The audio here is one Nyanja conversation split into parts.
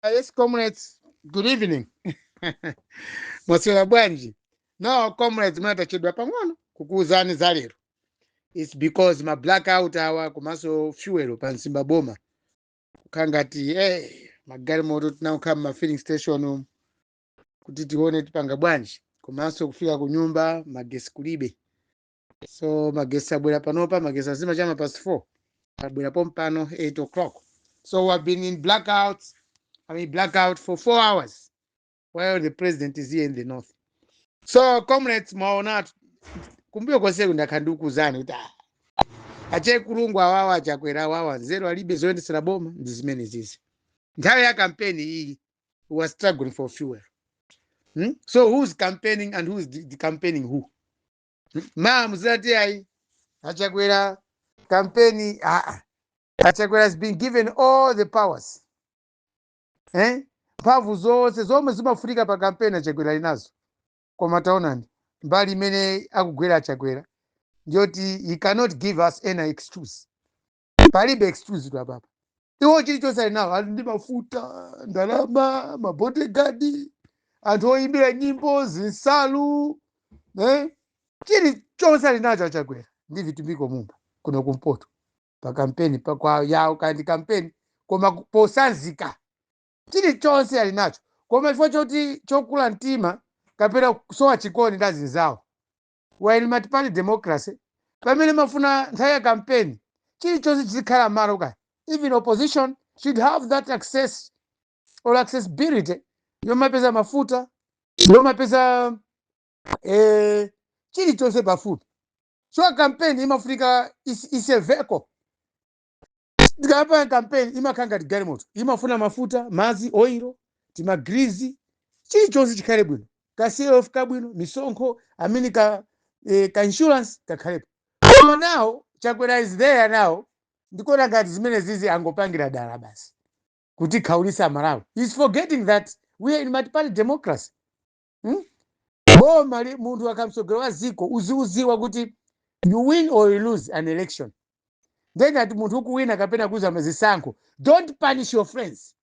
Yes, comrades, good evening. Mwaswera bwanji? No, comrades, munatachedwa pang'ono kukuuzani za lero. It's because ma blackout awa komanso fuel pa Mzimba boma kukhala ngati magalimoto tinakukhala ma filling station umu kuti tione tipanga bwanji, komanso kufika ku nyumba magesi kulibe. So magesi abwera panopa, magesi azima chama past 4, abwera pompano 8 o'clock. So we have been in blackouts, I mean blackout for 4 hours while the president is here in the north. So comrades, mwaonatu kumbuyo konseku ndakhala ndikukuuzani kuti achekulungu awawa, achakwera awawa, nzeru alibe zoyendesera boma. Ndi zimene zizi nthawi ya kampeni iyi, we are struggling for fuel, So who's campaigning and who's the campaigning who? Ma muzati ayi, achakwera kampeni. Achakwera has been given all the powers, eh? Mphamvu zonse zomwe zimafunika pa kampeni achakwera ali nazo, koma taonani mbali imene akugwera achakwera ndiyoti he cannot give us any excuse. Palibe excuse tu apapa. Iwo chilichonse ali nawo, ali ndi mafuta, ndalama, mabodyguard, anthu oyimbira nyimbo, zinsalu, eh? Chilichonse ali nacho achakwera ndi Vitumbiko Mumba kuno kumpoto pa kampeni pa kwa yawo kandi kampeni, koma posanzika chilichonse ali nacho, koma chifukwa choti chokula mtima kapena kusowa chikondi ndi azinzawo. While multi-party democracy, pamene mafuna nthawi ya kampeni chilichonse chizikhala malo kaya, even opposition should have that access or accessibility yomapeza mafuta, yomapeza chilichonse pafupi. So campaign imafunika is a vehicle. Tikapanga campaign imakhala ngati galimoto, imafuna mafuta, madzi, oil, timagrizi, chilichonse chikhale bwino, ka CLF kabwino, misonkho amene ka insurance kakhalepo. Koma now Chakwera is there now, ndikuona ngati zimene zizi angopangira dala basi kuti khaulisa Malawi. He's forgetting that we are in multi-party democracy, Boma munthu akamsogolo wa ziko uziuziwa kuti you win or you lose an election. Then ati munthu ukuwina kapena kuza mazisankho, don't punish your friends,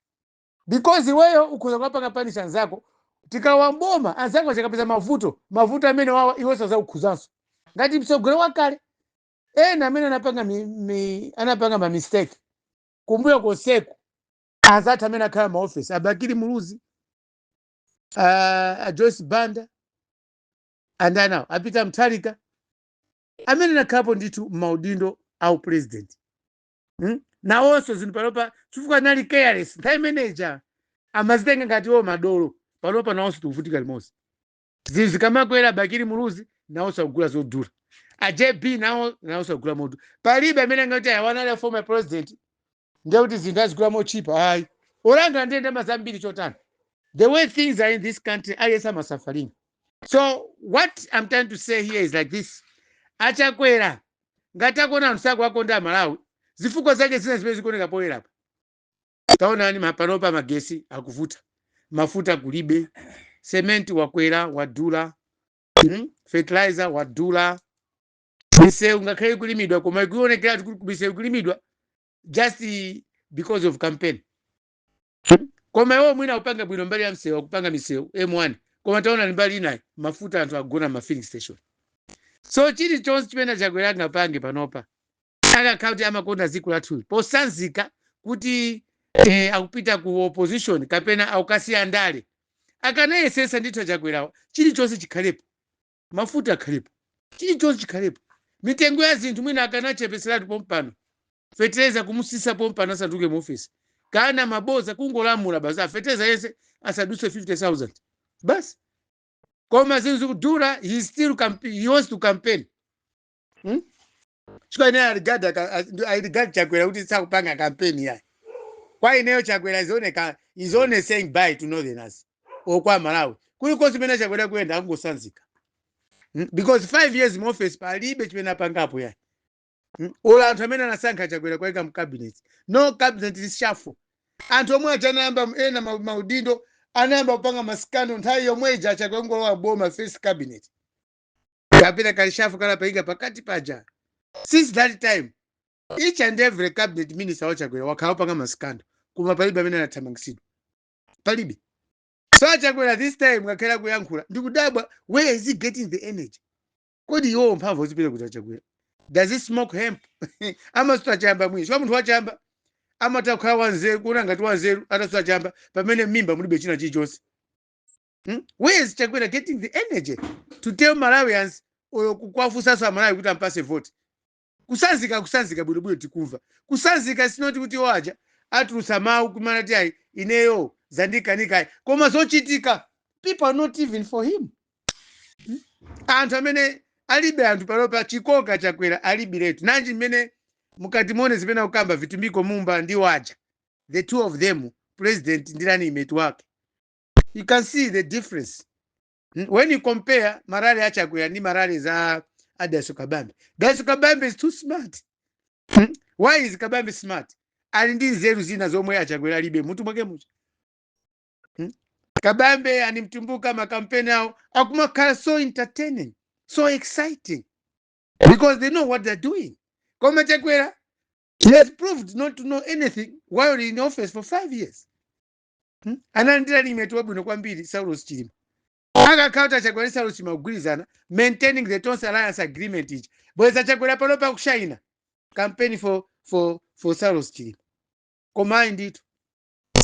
because iweyo ukhoza kupanga punish anzako. Tikawamboma anzako achakapeza mavuto, mavuto amene wawa iwe sazakukhuzanso ngati msogolo wakale. Ena amene anapanga anapanga ma mistake kumbuyo konseku, anzathu amene akhala maofesi, abakili Muluzi, a Joyce Banda, andanawo apita Mtharika, amene anakhalapo ndithu maudindo au president, Nawonso zinthu panopa, chifukwa anali careless nthawi imeneja, amazitenga ngati iwo madolo, panopa nawonso tikuvutika limodzi. Zinthu zikamakwera, Bakili Muluzi nawonso akugula zodula, a JB nawo nawonso akugula modula. Palibe amene angati ayi wanali former president ndiye kuti zinthu azigula mochipa, ayi. Olanga ndiye ndalama zambiri chotani? The way things are in this country, aliyense amasuffering. So what I'm trying to say here is like this: achakwera ngati akuona anthu sakuwakonda Amalawi, zifukwa zake zina zimene zikuoneka poyerapo, taonani panopa magesi akuvuta, mafuta kulibe, sementi wakwera, wadula, Fertilizer wadula, misewu ngakhale ikulimidwa, koma ikuonekera kuti misewu ikulimidwa just because of campaign, Koma iwo mwina akupanga bwino mbali ya msewu, akupanga misewu M1, koma taona ni mbali inayi mafuta, anthu agona ma filling station. So chilichonse chimene Chakwera angapange panopa, akakhala kuti amakonda dziko lathuli, posanzika kuti akupita ku opposition kapena akukasiya ndale, akanayesesa ndithu Chakwerawo chilichonse chikhalepo, mafuta akhalepo, chilichonse chikhalepo, mitengo ya zinthu mwina akanachepeseratu pompano, fetereza kumusisa pompano asanduke mu office, kana maboza kungolamula basi, fetereza yense asadutse 50,000 basi. Koma zinthu zikudula, he wants to campaign, Chifukwa ine I regard Chakwera kuti sakupanga campaign yayi. Kwa ineyo Chakwera is only saying bye to northerners okwa Malawi. Kulikonse kumene Chakwera kuyenda akungosanzika, Because 5 years mu office palibe chimene apangapo yayi, Ola anthu amene anasankha Chakwera kuwayika mu cabinet, no cabinet reshuffle. Anthu omwe aja anayamba ena maudindo anayamba kupanga mascandal nthawi yomwe ija Chakwera ngolowa boma, first cabinet kapena kareshuffle kalapayika pakati paja. Since that time, each and every cabinet minister wa Chakwera wakhala kupanga mascandal, koma palibe amene anathamangisidwa. Palibe. So aChakwera this time ngakhale kuyankhula, ndikudabwa, where is he getting the energy? Kodi iwowo mphamvu zipita kuti? AChakwera, does he smoke hemp? Amasuta chamba mwini chifukwa munthu wachamba amatha kukhala wanzeru, kuona ngati wanzeru atasuta chamba, pamene m'mimba mulibe china chilichonse. Where is Chakwera getting the energy to tell Malawians oyo kukwafusanso Amalawi kuti ampase vote? Kusanzika, kusanzika bwinobwino, tikumva kusanzika. Sinoti kuti waja atulutsa mawu kumana ti ayi, ineyo zandikanika, koma zochitika, people are not even for him. Anthu amene alibe anthu panopa, chikoka Chakwera alibiretu. Nanji mmene mukati muone zimene akukamba Vitumbiko Mumba ndi waja, the two of them, president ndi running mate wake, you can see the difference. When you compare ma rally aChakwera ndi ma rally za aDaso Kabambe, Daso Kabambe is too smart. Why is Kabambe smart? Ali ndi nzeru zina zomwe aChakwera alibe mutu mwake mucha. Kabambe ani Mtumbuka, makampeni awo akumakhala so entertaining, so exciting, because they know what they're doing. Koma Chakwera, he has proved not to know anything while in office for 5 years. Analandira limeti wabwino kwambiri Saulos Chilima. Akakhala kuti aChakwera ndi Saulos Chilima kugwirizana, maintaining the Tonse Alliance agreement ichi, bweza Chakwera pano pakushaina campaign for Saulos Chilima. Koma ayi ndithu,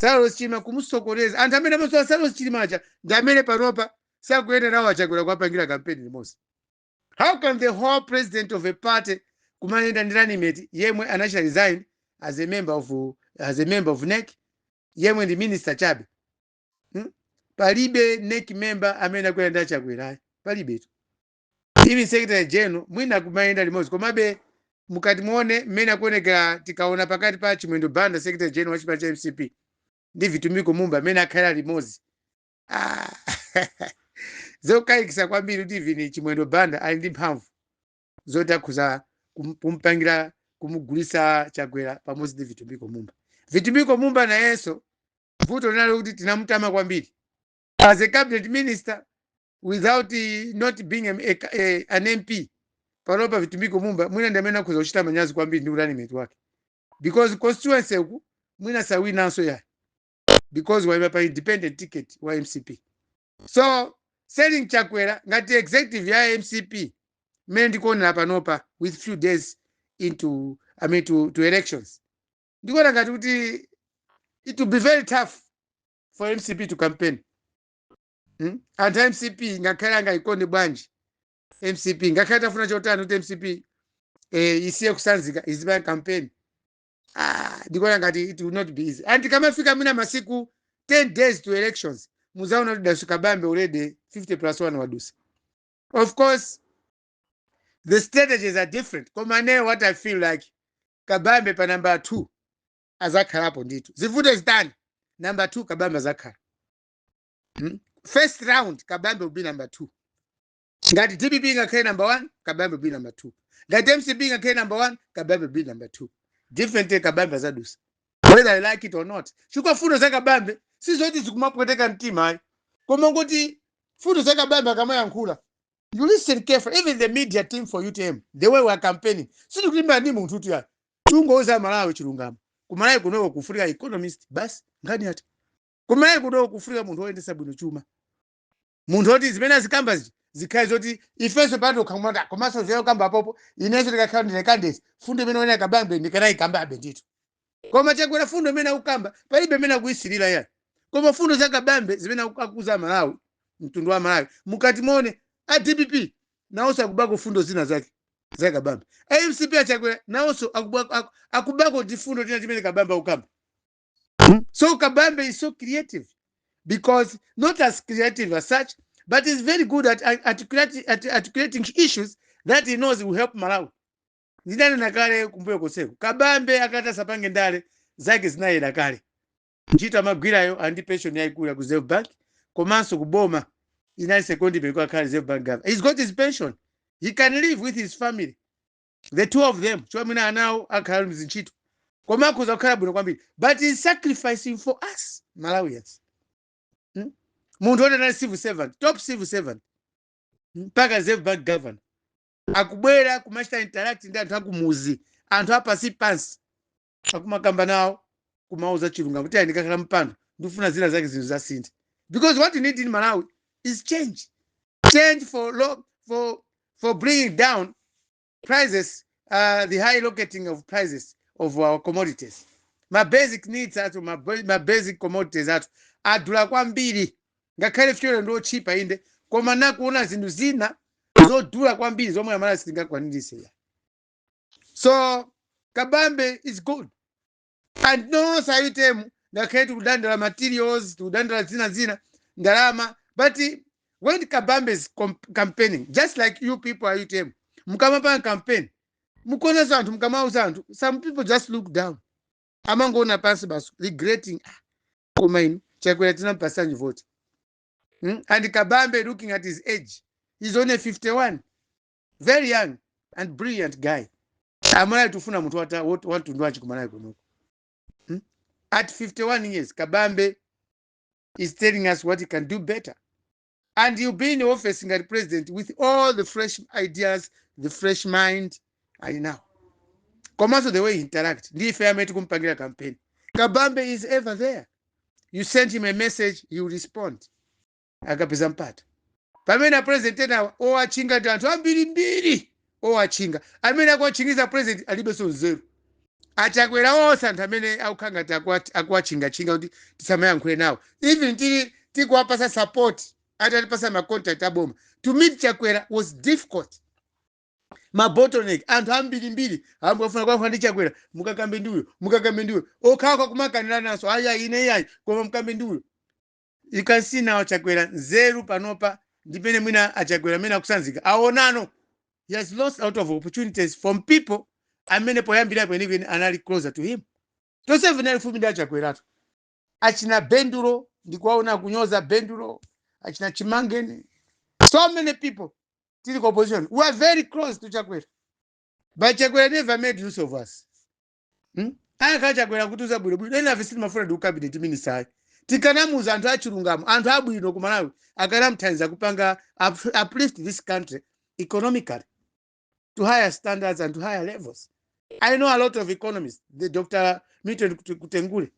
Saulos Chilima kumusokoneza. Anthu amene amasowa Saulos Chilima aja ndi amene panopa sakuyenda nawo aChakwera kuwapangira campaign limodzi. How can the whole president of a party kumayenda ndi running mate yemwe anachita resign as a member of NEC, yemwe ndi minister chabe? Palibe NEC member amene akuyenda ndi aChakwerayo, palibetu. Even secretary general mwina kumayenda limodzi, komabe mukati muone mmene akuonekera, tikaona pakati pa Chimwendo Banda, secretary general wa chipani cha MCP, ndi Vitumbiko Mumba amene akhalira limodzi, ah, zokayikisa kwambiri kuti even Chimwendo Banda ali ndi mphamvu zoti akhuza kumpangira kumugulisa Chakwera pamodzi ndi Vitumbiko Mumba. Vitumbiko Mumba nayenso vuto linalo kuti tinamutama kwambiri as a cabinet minister without not being an MP. Panopa Vitumbiko Mumba mwina ndi amene akhuza kuchita manyazi kwambiri ndi running mate wake, because constituency uku mwina sawinanso yayi, because waima pa independent ticket wa MCP. So selling Chakwera ngati executive ya MCP, mmene ndikuonera panopa, with few days into, I mean, to elections, ndikuona ngati kuti it will be very tough for MCP to campaign. Anthu a MCP, ngakhale angayikonde bwanji MCP, ngakhale tafuna chotani kuti MCP isiye kusanzika, izipanga campaign, ah, ndikuona ngati it will not be easy. And tikamafika mwina masiku 10 days to elections, muzaona kuti Daso Kabambe already 50 plus 1 wadusa. Of course the strategies are different, koma ne what I feel like, Kabambe pa number 2 azakhalapo ndithu. Zivute zitani, number 2 Kabambe azakhala. First round Kabambe will be number 2. Ngati DPP ingakhale number 1, Kabambe will be number 2. Ngati MCP ingakhale number 1, Kabambe will be number 2. Different, Kabambe azadusa whether I like it or not, chifukwa fundo za Kabambe sizoti zikumapweteka mtima ayi, koma kuti fundo za Kabambe akamayankhula, you listen carefully. Even the media team for UTM, the way we are campaigning, sitikulimbana ndi munthu kuti ayi, tungouza Malawi chilungamo. Kumalawi kunoko kufunika economist basi, nkhani ati kumalawi kunoko kufunika munthu woyendesa bwino chuma, munthu oti zimene azikamba ziji zikhale zoti ifenso patokha, komanso zero kamba apopo, inenso ndikakhala ndine candidate, fundo imene wene Kabambe ndikanayikambabe ndithu. Koma Chakwera, fundo imene akukamba palibe imene akuyisirira yani, koma fundo za Kabambe zimene akuza Malawi, mtundu wa Malawi, mukati muone a DPP nawonso akubako fundo zina zake za Kabambe, a MCP aChakwera nawonso akubako ndi fundo tina chimene Kabambe akukamba. So Kabambe is so creative, because not as creative as such, but is very good at creating issues that he knows will help Malawi. Ndinanena kale kumbuyo koseko, Kabambe akati asapange ndale zake zinayera kale. Ntchito amagwirayo ali ndi pension yayikulu ya ku Reserve Bank, komanso kuboma inali second akhala Reserve Bank governor. He's got his pension, he can live with his family, the two of them, chifukwa mwina anawo akhala mzintchito, koma akhoza kukhala bwino kwambiri, but he's sacrificing for us Malawians. Munthu woti anali civil servant, top civil servant, mpaka Reserve Bank governor, akubwera kumachita interact ndi anthu akumuzi, anthu apasi pansi, akumakamba nawo, kumauza chilungamo kuti ndikakhala mpando. Ndikufuna zina zake, zinthu zasintha, because what you need in Malawi is change, change for low, for bringing down prices, the high rocketing of prices of our commodities. Ma basic needs athu, ma basic commodities athu adula kwambiri. Ngakhale fuel ndi ochipa, inde, koma nakuona zinthu zina zodula kwambiri zomwe Amalawi sitingakwanirise ya. So Kabambe is good and nonse a UTM, ngakhale tikudandala materials, tikudandala zina zina, ndalama, but when Kabambe is campaigning, just like you people are UTM, mukamapanga campaign, mukuonesa anthu, mukamauza anthu, some people just look down, amangoona pansi basi, regretting, "Ah, koma inu Chakwera tinampasanji vote?" And Kabambe, looking at his age, he's only 51, very young and brilliant guy. Amalawi tifuna munthu wamtundu wanji kuMalawi kunoku? At 51 years, Kabambe is telling us what he can do better, and he'll be in office ngati president with all the fresh ideas, the fresh mind ali now, komanso the way he interact ndi ife amene tikumpangira campaign. Kabambe is ever there. You send him a message, he will respond akapeza mpata. Pamene apresident enawa owachinga ndi anthu ambirimbiri, owachinga, amene akuwachingiza president alibenso nzeru. Achakwera onse, anthu amene akukhala ngati akuwachingachinga kuti tisamayankhule nawo, even tili tikuwapasa support, atatipasa ma contact aboma, to meet Chakwera was difficult. Ma bottleneck, anthu ambirimbiri ambafuna kuyankhula ndi Chakwera, mukakambe ndi uyo, mukakambe ndi uyo, okhawa kumakanira naso, ayi, ine iyayi, koma mukambe ndi uyo. You can see now Chakwera nzeru panopa ndipene mwina aChakwera amene akusanzika aonano, he has lost out of opportunities from people amene poyambira kwenikweni anali closer to him. Tonsefe nali fupi ndi aChakweratu, achina Bendulo, ndikuwaona kunyoza Bendulo, achina Chimangeni, so many people tili ku opposition, we are very close to Chakwera, but Chakwera never made use of us, Akakhala Chakwera kutiuza bwinobwino, ena afe sitimafuna ndi cabinet minister ayi. Tikanamuza anthu achilungamo, anthu abwino ku Malawi, akanamthandiza kupanga uplift this country economically to higher standards and to higher levels. I know a lot of economists, the Dr. Milton Kutengule,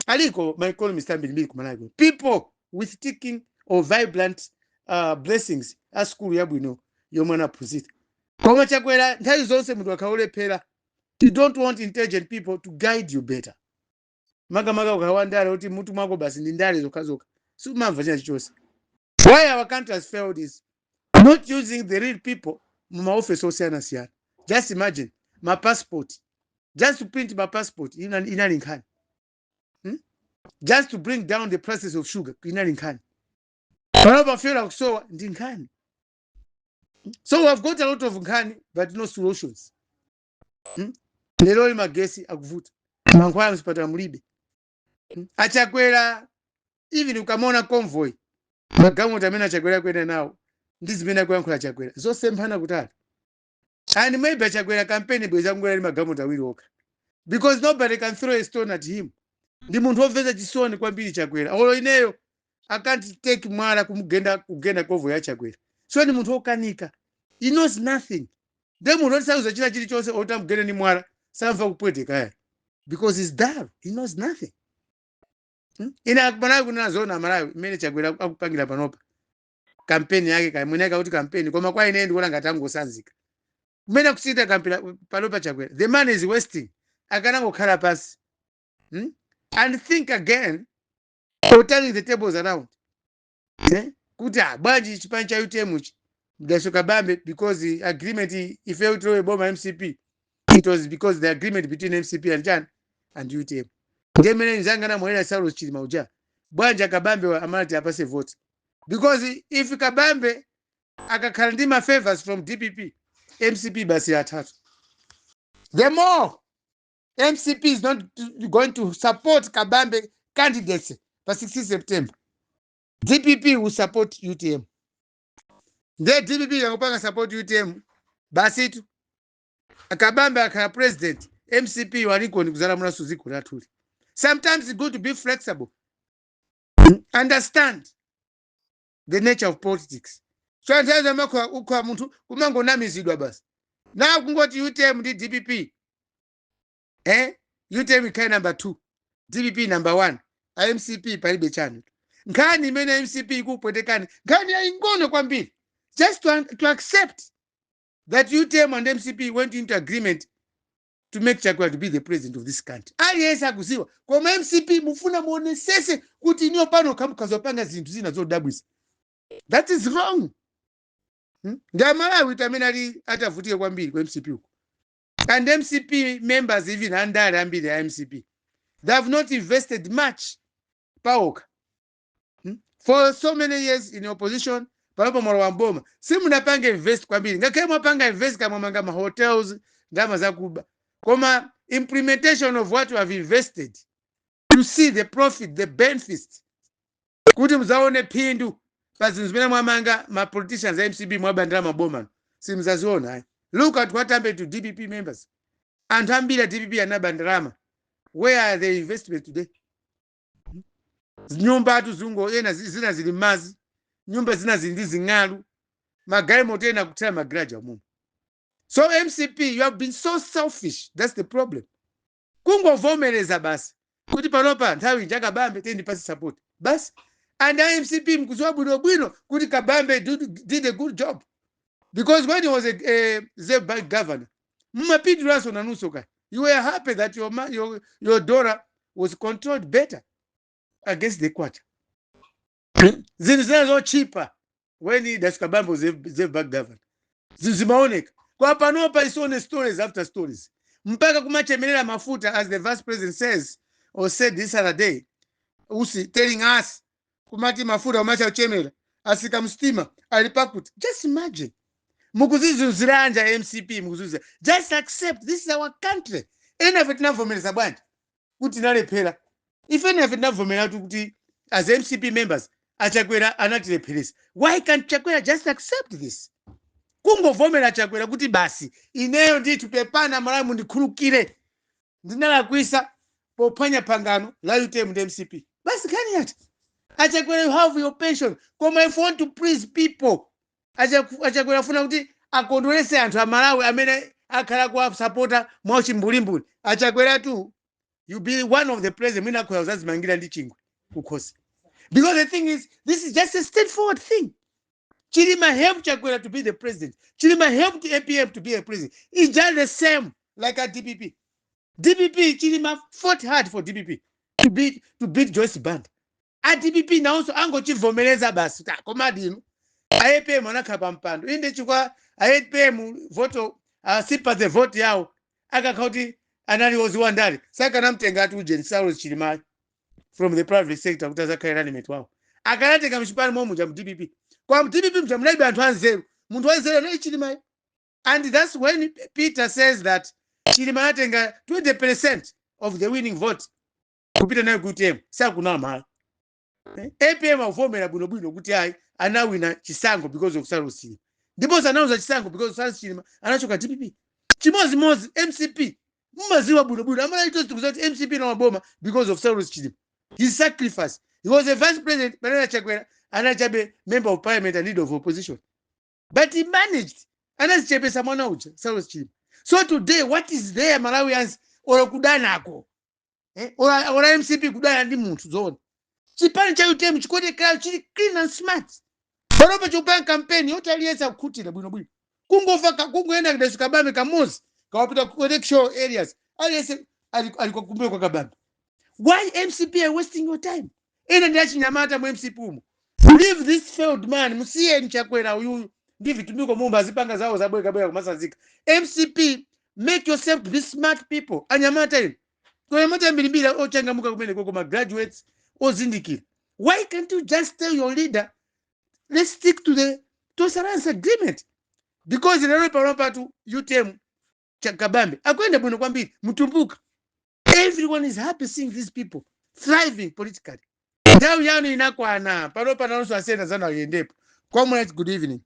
aliko ma economists ambirimbiri ku Malawi, people with ticking or vibrant blessings a skulu yabwino yomwe anaphunzira. Koma Chakwera nthawi zonse munthu akaulephera, you don't want intelligent people to guide you better, makamaka ukawa ndale kuti mutu mwako basi ndi ndale zokhazokha, sumamva china chilichonse. Why our country has failed is not using the real people mumaofesi osiyanasiyana. Just imagine ma passport, just to print ma passport inali nkhani, Just to bring down the prices of sugar inali nkhani. Panopa fuel akusowa, ndi nkhani. So we have got a lot of nkhani but no solutions, Lero magesi akuvuta, mankhwala mzipatala mulibe, Achakwera, even ukamona convoy, magalimoto amene Achakwera akuyenda nawo ndi zimene akuyankhula Achakwera zosemphana kutali. And maybe Achakwera campaign bweza kungwera ndi magalimoto awiri okha, because nobody can throw a stone at him. Ndi munthu womvetsa chisoni kwambiri Chakwera. Olo ineyo I can't take mwala kumugenda, kugenda convoy ya Chakwera. So ndi munthu wokanika, he knows nothing. Nde munthu otisauza china chilichonse, otamugende ndi mwala samva kupweteka ya, because he's dull, he knows nothing, Ine Malawi kunena zoona, Malawi imene Chakwera akupangira panopa kampeni yake, kamwene yake akuti kampeni, koma kwa ine ndikuona ngati angosanzika kumene akusita kampeni panopa Chakwera. The man is wasting. Akanangokhala pansi, And think again or turning the tables around, eh? Kuti ah, bwanji chipani cha UTM ichi, Mdaso Kabambe, because the agreement ife tilowe boma MCP, it was because the agreement between MCP and Jan and UTM. Ndiye mmene nzanga namwalira Saulos Chilima uja, bwanji akabambe amati apase vote? Because if Kabambe akakhala ndi ma favors from DPP, MCP basi atatu. The more MCP is not going to support Kabambe candidates pa 16 September, DPP will support UTM. Ndiye DPP ikangopanga support UTM, basi tu, Kabambe akhala president, MCP waliko ni kuzalamulaso dziko lathuli. Sometimes it's good to be flexible, understand the nature of politics. So nthawi zamakhola ukhola munthu kumangonamizidwa basi na kungoti UTM ndi DPP, eh? UTM ikhale number 2, DPP number 1. A MCP, palibe chanu. Nkhani imene MCP ikupwetekani, nkhani yaying'ono kwambiri, just to accept that UTM and MCP went into agreement to make Chakwera to be the president of this country. Aliyense akuziwa, koma MCP mufuna muonesese kuti iniyo pano kamukazopanga zinthu zina zodabwisa. That is wrong, Ndi Amalawi amene ali atavutike kwambiri ku MCP uko. And MCP members, even andale ambiri a MCP, they have not invested much paokha, For so many years in opposition, panopo mwalowa mboma, simunapange invest kwambiri. Ngakhale mwapanga invest, kamwamanga ma hotels, ndalama zakuba, koma implementation of what you have invested, to see the profit, the benefits, kuti muzaone phindu pa zinthu zimene mwamanga, ma politicians a MCP mwabandira maboma, simzaziona ayi. Look at what happened to DPP members. Anthu ambiri a DPP anaba ndalama. Where are the investment today? Nyumba atu zungo ena zina zili m'madzi, nyumba zina zili ndi zing'alu, magalimoto ena kuthera magaraja mumo. So MCP, you have been so selfish. That's the problem. Kungovomereza basi kuti panopa nthawi njakabambe, tendipase support basi. And MCP mkuziwa bwinobwino kuti Kabambe did a good job, because when he was a Reserve Bank governor, mumapindulanso nanunso ka. You were happy that your dollar was controlled better against the kwacha. Zinthu zina zochipa when Dalitso Kabambe was Reserve Bank governor, zinthu zimaoneka. Kwa panopa isione stories after stories, mpaka kumachemerera mafuta, as the vice president says or said this other day, Usi telling us kumati mafuta umacha kuchemera asika mstima ali pakuti. Just imagine, mukuzizunziranja MCP, mukuzizunzira. Just accept this is our country. Enafe tinavomereza bwanji kuti tinalephera? Ife nafe tinavomera kuti as MCP members, aChakwera anatilepheresa. Why can't Chakwera just accept this? Kungovomera Chakwera kuti basi, ineyo ndithu pepana Malawi, mundikhululukire, ndinalakwisa pophwanya pangano la UTM ndi MCP. Basi, nkhani yati aChakwera, you have your pension. Koma if you want to please people, aChakwera afuna kuti akondwerese anthu Amalawi amene akhala kuwasapota mwachimbulimbuli. AChakwera tu, you be one of the president mwina akhoza kuzazimangira ndi chingwe kukhosi, because the thing is, this is just a straightforward thing. Chilima helped Chakwera to be the president. Chilima helped APM to be a president. It's just the same like a DPP. DPP, Chilima fought hard for DPP to beat Joyce Banda. A DPP nawonso angochivomereza basi. Ta komadi inu a APM anakhala pa mpando inde chifukwa a APM voto, sympathy vote yawo. Akakhala kuti anali oziwa ndale, sakanamtenga ati ujeni Saulos Chilima from the private sector kuti azakhale running mate wawo. Akanatenga mchipani momwe mu DPP. Kwa mu DPP mcha munalibe anthu anzeru. Munthu wanzeru anali Chilimayo, and that's when Peter says that Chilima anatenga 20% of the winning vote kupita nayo ku UTM. Sakunamala. APM akuvomera bwinobwino kuti ayi, anawina chisankho because of Saulos Chilima, ndiponso anawuza chisankho because of Saulos Chilima anachoka DPP. Chimozimozi MCP, mumaziwa bwinobwino amalaito kuti MCP nawaboma because of Saulos Chilima, his sacrifice. He was a vice president panena Chakwera anachabe member of parliament and leader of opposition, but he managed, anazichepesa mwana uja Saulos Chilima. So today, what is there, Malawians, olo kudanako, eh? Ora MCP kudana ndi munthu zoona? Chipani cha UTM chikuonekera chili clean and smart panopa, chikupanga kampeni yoti aliyense akukhutira bwinobwino. Kungova kungoenda kudesu Kabambe kamuzi kawapita ku election areas, aliyense ali kumbuyo kwa Kabambe. Why MCP are wasting your time? Ena ndi achinyamata mu MCP umo. Leave this failed man, musiyeni Chakwera uyuyu ndi Vitumbiko Mumba azipanga zawo zabwekabweka kumasazika. MCP, make yourself to be smart people. Anyamata inu, anyamata mbirimbiri ochangamuka kumene koko, ma graduates ozindikira. Why can't you just tell your leader, "Let's stick to the Tonse Alliance agreement"? Because lero pano patu UTM, Kabambe akuyenda bwino kwambiri, Mtumbuka, everyone is happy seeing these people thriving politically. Nthawi yanu inakwana. Pano panalonso asena zanu ayendepo. Comrades, good evening.